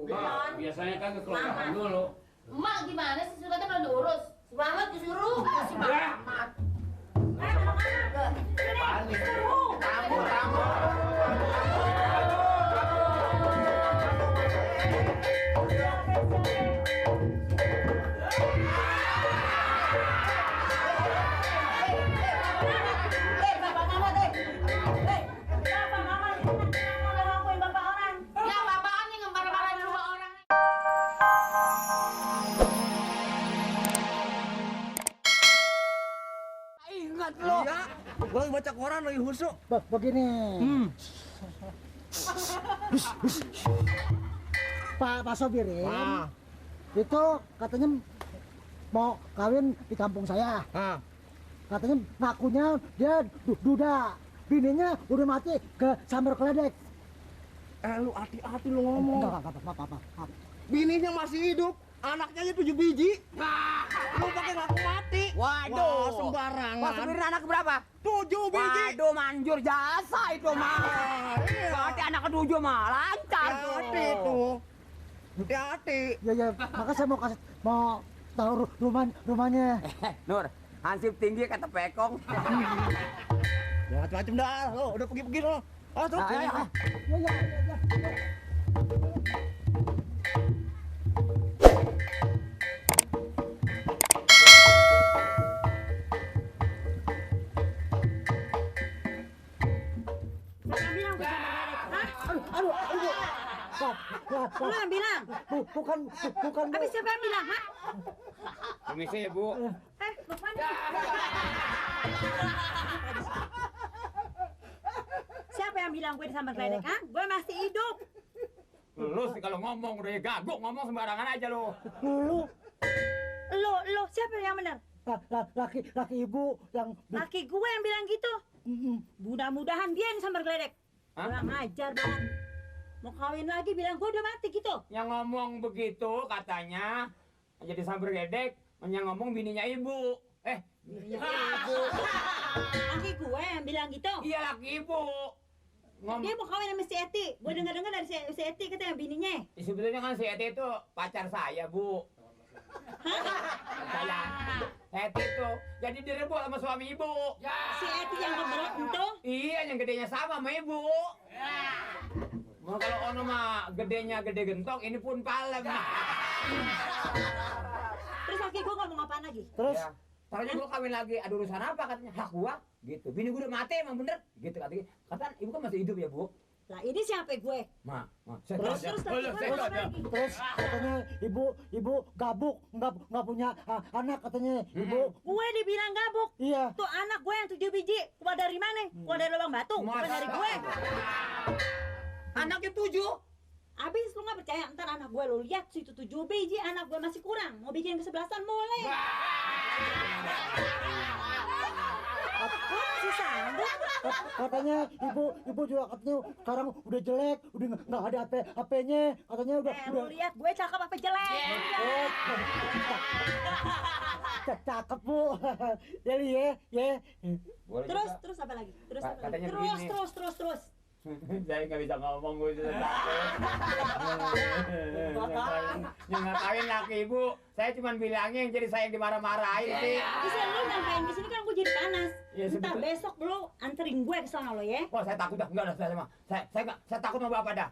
Enggak, biasanya kan ke kelurahan dulu. Emak gimana sih suratnya belum diurus? Si Mamat disuruh, si Mamat. Balik. Tamu. Ya apaan nih ngemarah-marah di rumah orang? Ingat lo. Iya. Gua lagi baca koran lagi husuk. Begini. Pak Sobirin. Itu katanya mau kawin di kampung saya. Katanya ngakunya dia duda. Bininya udah mati ke sambar keledek. Lu hati-hati lu ngomong. Enggak, apa. Bininya masih hidup, anaknya aja 7 biji. Lu pakai ngaku mati. Waduh, Wah, sembarangan. Pak Sobirin anak berapa? 7 biji. Waduh, manjur jasa itu mah. Iya. Berarti anak ke-7 mah lancar tuh. Hati-hati tuh. Hati-hati. Ya, maka saya mau tahu rumahnya. Nur, hansip tinggi kata pekong. Ya macam-macam dah. Lo udah pergi-pergi lo. Ah, tuh. Ya. Aduh. Lu yang bilang? Bukan. Tapi siapa yang bilang, ha? Permisi ya, Bu. Bukan. Siapa yang bilang gue disambar geledek, ha? Gue masih hidup. Lu sih kalau ngomong udah gagok, ngomong sembarangan aja lu. Lu, siapa yang benar? Laki ibu yang Laki gue yang bilang gitu. Mudah-mudahan dia yang disambar geledek. Hah? Kurang ajar banget. Mau kawin lagi bilang gue udah mati gitu. Yang ngomong begitu katanya jadi sambar gedek, yang ngomong bininya ibu. Bininya ibu. Laki gue yang bilang gitu. Iya laki ibu. Dia mau kawin sama si Eti. Gue dengar-dengar dari si Eti katanya bininya. Sebetulnya kan si Eti itu pacar saya, Bu. Saya. Eti itu jadi direbut sama suami ibu. Si Eti yang kebelet itu. Iya, yang gedenya sama ibu. Mau kalau ono mah gedenya gede gentong, ini pun palem. Terus laki gue ngomong apaan lagi? terus Ya. Soalnya gua kawin lagi, ada urusan apa katanya? Hak gua, gitu. Bini gua udah mati emang bener, gitu katanya. Kata ibu kan masih hidup ya, Bu. Lah ini siapa gue? Terus katanya ibu gabuk nggak punya anak katanya ibu. Gue dibilang gabuk. Iya. Tuh anak gue yang 7 biji. Keluar dari mana? Keluar dari lubang batu. Bukan dari gue. Anaknya 7. Abis lu nggak percaya, ntar anak gue lu lihat situ 7 biji, anak gue masih kurang. Mau bikin kesebelasan boleh. Gue masih sanggup. Katanya ibu juga katanya sekarang udah jelek, udah nggak ada HP-nya, katanya udah Lu lihat gue cakep apa jelek? cakep Bu. Jadi ya. Boleh Terus apa lagi? Terus Pak, apa lagi? katanya Terus begini. terus. Saya nggak bisa ngomong, gua sudah takut. Yang ngakain laki ibu, saya cuma bilangnya yang jadi saya yang dimarah-marahin sih. Bisa lu nyampein ke sini kan gue jadi panas. Ya, Ntar besok lu anterin gue ke sana lo ya. Wah, saya takut dah, enggak dah, saya takut sama bapak dah.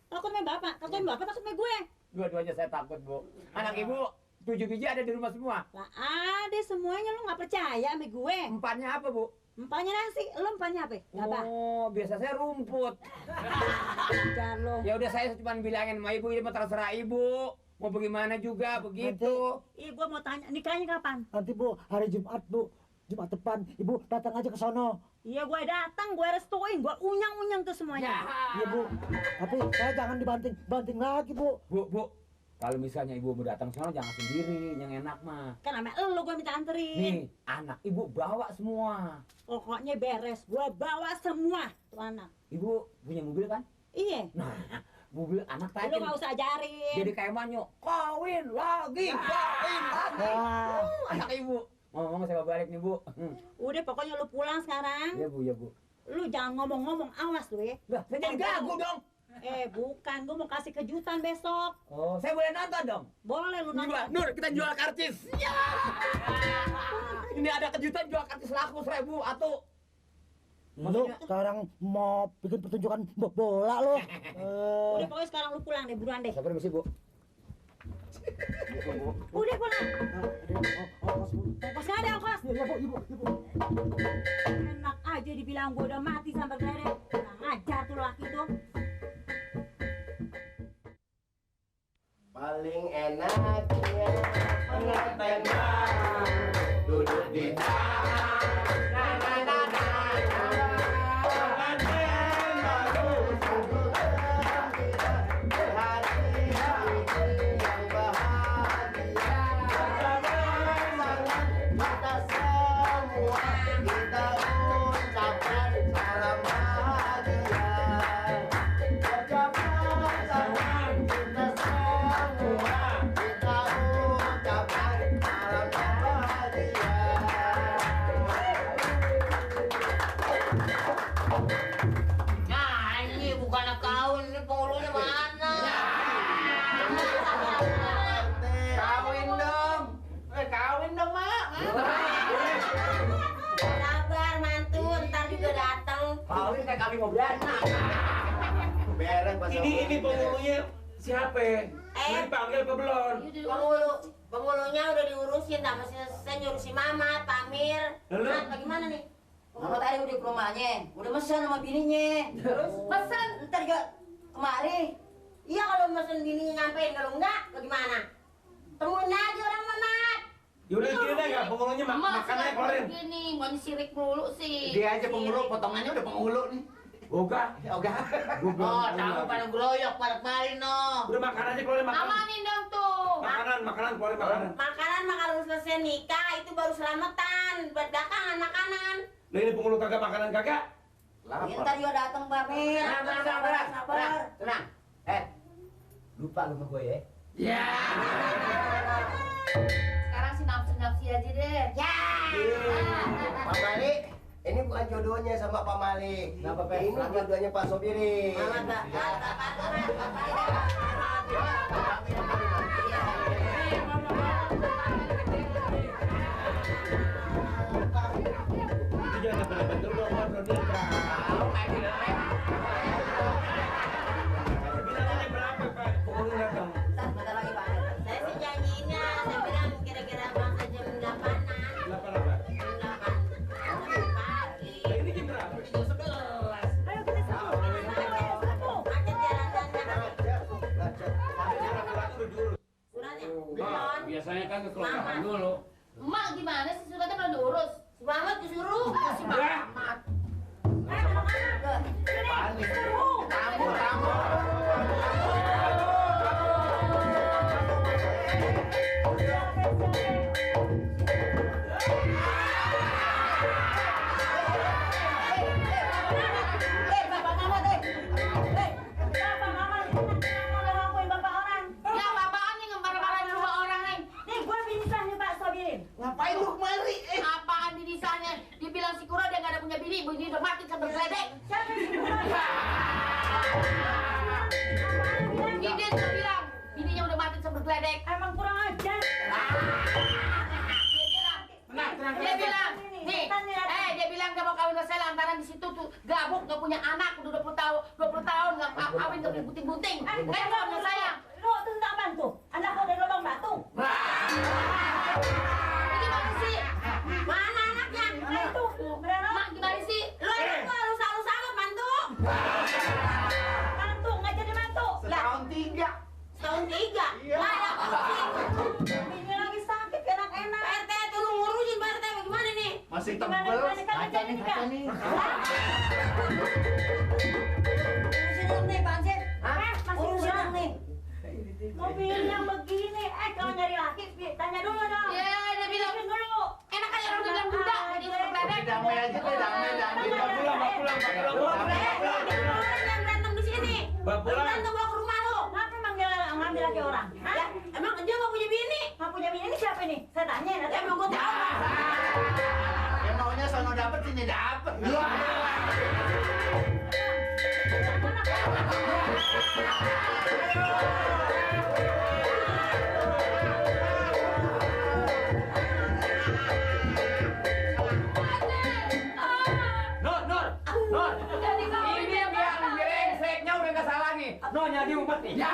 Takut sama bapak, takut sama gue. Dua-duanya saya takut, Bu. Anak ibu 7 biji ada di rumah semua. Lah ada semuanya, lu nggak percaya sama gue. Empatnya apa, Bu? Empahnya nasi, lu empahnya apa? Apa? Oh, biasa saya rumput. Jangan lo. Ya udah saya cuma bilangin sama ibu, ini mah terserah ibu. Mau bagaimana juga begitu. Ih, gue mau tanya, nikahnya kapan? Nanti Bu hari Jumat Bu, Jumat depan ibu datang aja ke sono. Iya, gue datang, gue restuin, gue unyang-unyang tuh semuanya. Iya Bu, tapi saya jangan dibanting lagi Bu. Bu, kalau misalnya ibu mau datang sono jangan sendiri, yang enak mah. Kan sama lu gue minta anterin. Nih, anak ibu bawa semua. Pokoknya beres, gue bawa semua tuh anak. Ibu punya mobil kan? Iya. Nah, mobil anak Lu tadi. gak usah ajarin. Jadi kayak manyo, kawin lagi. Wah. Anak ibu. Ngomong saya balik nih, Bu. Udah pokoknya lu pulang sekarang. Iya, Bu, ya, Bu. Lu jangan ngomong-ngomong, awas lu ya. Lah, saya jadi gagu dong. Bukan, gue mau kasih kejutan besok. Oh, saya boleh nonton dong? Boleh lu nonton. Nur, kita jual karcis. Ya. Ini ada kejutan jual kartis laku 1000 atau Lu sekarang mau bikin pertunjukan bola lo. Udah pokoknya sekarang lu pulang deh, buruan deh. Sabar mesti, Bu. Udah pulang. Ongkos nggak ada ongkos. Iya, Bu, ibu. Enak aja dibilang gue udah mati sampai geledek. Kurang ajar tuh laki tuh. Paling enaknya pengantin duduk di tangan. Pengantin baru sungguh gembira, berhati hati yang bahagia. Bersama kita semua kita ucapkan salam bahagia. Ucapkan salam kita semua kita ucapkan salam bahagia. Nah, ini bukan kawin, ini penghulunya mana? Kawin dong. Kawin dong, Mak. Sabar, mantu, ntar juga datang. Kawin kayak kami mau beranak. Beres Pak Sofi. Ini penghulunya siapa? Dipanggil apa belum? Penghulunya udah diurusin, tak masih selesai nyurusin Mamat, Pamir. Lalu? Mat, bagaimana nih? Mama tadi udah ke rumahnya, udah mesen sama bininya. Terus? Pesan. Ntar juga kemari. Iya kalau mesen bininya nyampein, kalau enggak, bagaimana? Temuin aja orang Mamat. Yaudah gini deh, nggak penghulunya makanannya keluarin. Begini, mau disirik mulu sih. Dia aja penghulu, potongannya udah penghulu nih. Boga. Oke. Oh, tahu pada geroyok, pada kemarin no. Udah makanannya keluarin makanan. Amanin dong tuh. Makanan keluarin makanan. Makanan mah kalau selesai nikah itu baru selamatan, buat belakangan makanan. Lah ini penghulu kagak makanan kagak? Ntar juga datang Mbak Mir. Tenang. Lupa lu sama gue ya. Ya. Sekarang sih nafsu-nafsu aja deh. Ya. Pak Malik, ini bukan jodohnya sama Pak Malik. Kenapa, Pak? Ini jodohnya Pak Sobiri. Mamat, Itu jangan betul dong, belum nikah. Bilangnya berapa Pak? Penghulu datang. Bentar lagi Pak. saya sih janjinya, saya bilang kira-kira masa jam 8-an. Berapa lah Pak? Jam 8 pagi. Lah ini jam berapa? Jam 11. Ayo kita sambung. Ayo sambung. Macet jalan-jalan. Ratu udah diurus. Suratnya Oh, belum. biasanya kan ke kelurahan Mamat. dulu. Emak gimana sih suratnya belum diurus? Si Mamat disuruh. Si Ya. Mamat. Ayo anak-anak. Sini. Suruh. Bapak Mama deh. Bapak Mama di sana mau ngelakuin bapak orang. Ya apaan nih ngemar-marahin rumah orang nih? Nih gue binisahnya Pak Sobirin. Ngapain lu kemari? Apaan dinisanya? Dibilang si Kura dia nggak ada punya bini, bini udah mati sampai geledek. Siapa yang bilang? Dia tuh bilang, bininya udah mati sampai geledek. Emang kurang ajar. Dia bilang, nih, dia bilang gak mau kawin sama saya lantaran di situ tuh gabuk, gak punya anak, udah 20 tahun gak kawin tuh bunting-bunting. Kan gak sama saya. Lu tentang bantu. Anak kau dari lubang batu. Ini gimana sih? Mana anaknya? Nah itu. Beneran. Mak gimana sih? Lu anak gua halus-halus amat mantu. Mantu nggak jadi mantu. Setahun 3. Tahun 3. Iya. Lah ya Ini lagi sakit enak-enak. PRT tolong ngurusin PRT bagaimana nih? Masih Gimana tebel. gimana kan jadi nikah? Urusin dong nih Pak Ansip. Masih Urusin kurang. dong nih. Mobilnya begini. Kalau nyari laki, tanya dulu dong. Ya, dia bilang Bikin dulu. enak aja orang bilang budak, jadi sampai geledek. Damai aja deh, damai. Orang yang berantem di sini. Bawa pulang. Berantem bawa ke rumah lu. Ngapa ngambil laki orang? Hah? Ya, emang dia nggak punya bini? Nggak punya bini ini siapa nih? Saya tanya nanti. Ya, emang gua tahu. Ya maunya sono dapet sini dapet. Mana? nih. Ya.